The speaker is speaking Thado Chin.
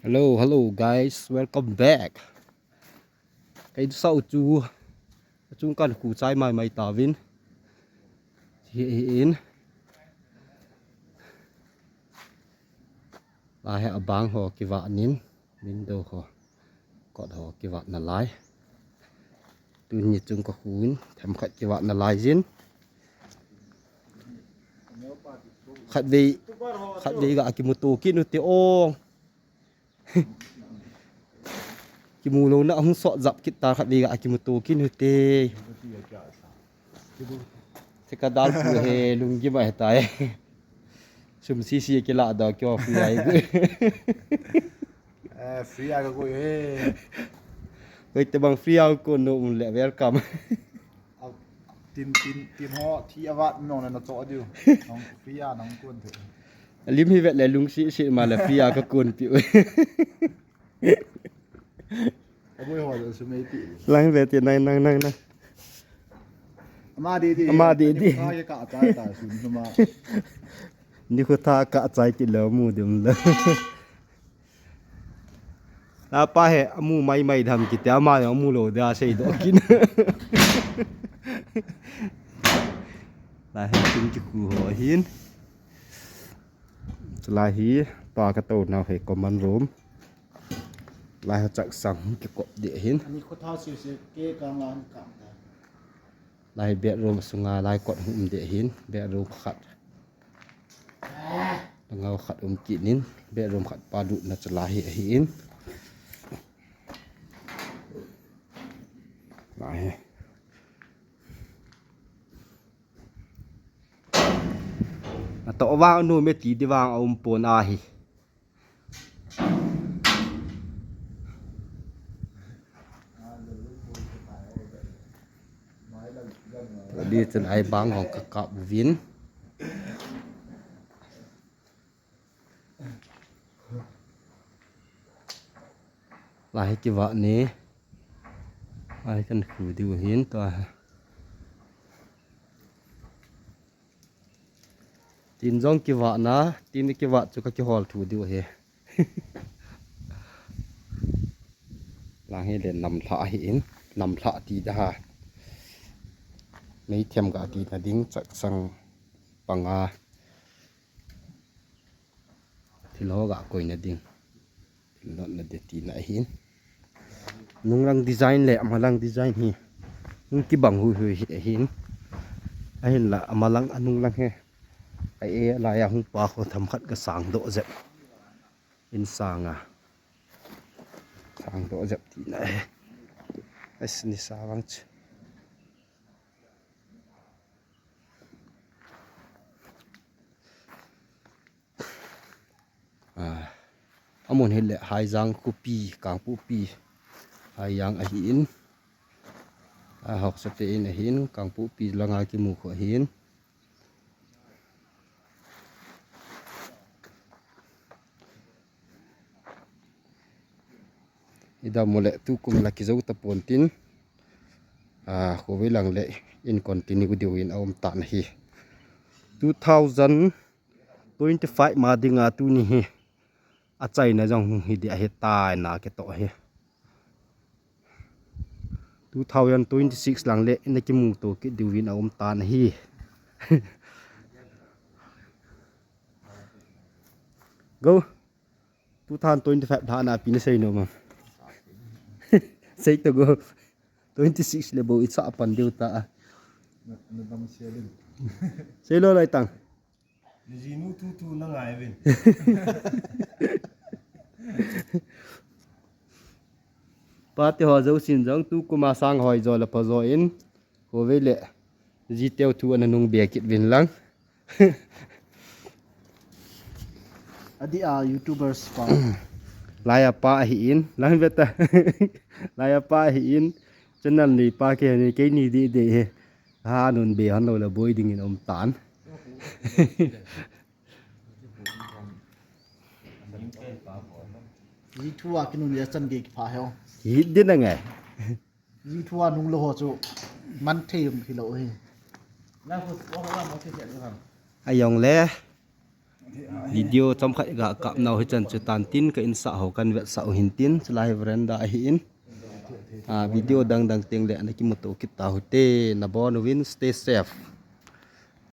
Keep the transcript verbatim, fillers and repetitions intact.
Hello, hello guys, welcome back. Kei sa u chu achung kan khu chai mai mai tauvin. Hi hi in. Lai hi abang ho kivat nin, window ho, kot ho kivat nalai. Tuni chung ka khun themkhat kivat nalai jin. Khatvei, khatvei ga kimuto kit u te ong. Kimu louna hung sot jap kit ta, khatvei ga kimuto kit u te. Thika dal pu he lungi ma he tai. Sum sisi kila da kyo free ai. Eh, free a ka koi he. Koi te bang free a ko no um le welcome. Au, tin, tin, tin ho thi avat nong na cho diu. Nong free a nong kun the. Lim hi vet le lungsi si ma le free a ka kun piu. Aboi ho le sumei pi. Lang ve ti nang, nang, nang, nang. Ama di di. Ama di di. Ka ka ta ta sun suma. Ni khu tha ka chai ti lo mu dum lo. Lapa he amu mai mai dam kiti ama amu lo da sei do kin. Lai he tin ki khu ho hin. Lai hi pa ka to nau he common room. Lai ha chaksang kikop ding ahin. Ani khu thao siu siu ke ka ngan kam ta. Lai bedroom sunga lai kot hum ding ahin. Bedroom khat. Lhangau khat um kit nin. Bedroom khat pa lutna chu lai hi ahin. Lai hi. Atoh vang nu me ti di vang a um pon ahi. Di chun ai bang hong ka kap vin. Lai hi kivat ni. Lai kan khu diu hin ta. Tin jong kivat na, tin kivat chu ka kihol thu diu hi. Lang hi le namlha ahi in, namlha ti da ha. Meithem ga ti na ding chaksang panga. Thil ho ga koi na ding. Thil not na de ti na ahin. Nunglang design le amalang design hi. Nung kibang hui hui hi ahin. Ahin la amalang anunglang he. Ai e la ya hung pa kho themkhat ka sang do jep. In sanga. Sang do jep ti na he. As ni sa vang chu. Ah, amun hi le Haijang khopi, Kangpokpi, Haijang ahi in. Ah, hoksa te in ahi in, Kangpokpi langa kimu kho ahi in. Ida mole tukum la kijou tapon tin. Ah, khovei lang le in continue diu in aum tan ahi. Two thousand twenty-five ma dinga tuni hi. Achaina jong hung hi di ahi tai na ke to hi. Two thousand twenty-six lang le in kimu to kit diu in aum tan ahi. Go. Two thousand twenty-five lhana pi na sei nom am? Sei to go. Twenty-six le bou i cha pan diu ta. Na, na dam sia din. Sei lo lai tang. Ni jinu tu tu na ngai vin. Pa te ho jousen jong tukum a sang hoi jo le pha jo in. Khovei le. Ji teu thu ana nung be kit vin lang. Adi a YouTubers pa. Lai a pa ahi in, lang ve ta. Lai a pa ahi in, channel nei pa ke ni kei ni di de he. Ha nun be han lo la boi ding in um tan. Ji thu a kinun ya chan ge ki pha he o. Hi din na ngai. Ji thu a nung lo ho chu man thei um khi lo hi. Na khu ko la mo ke ke du ham. Ayong le. Video chomkhat ga kap nau hichan chu tan tin ka insah ho kan vetsah u hin tin, chulai hi veranda ahi in. A, video dang dang teng le ana kimuto kit ta hite, nabon uvin, stay safe.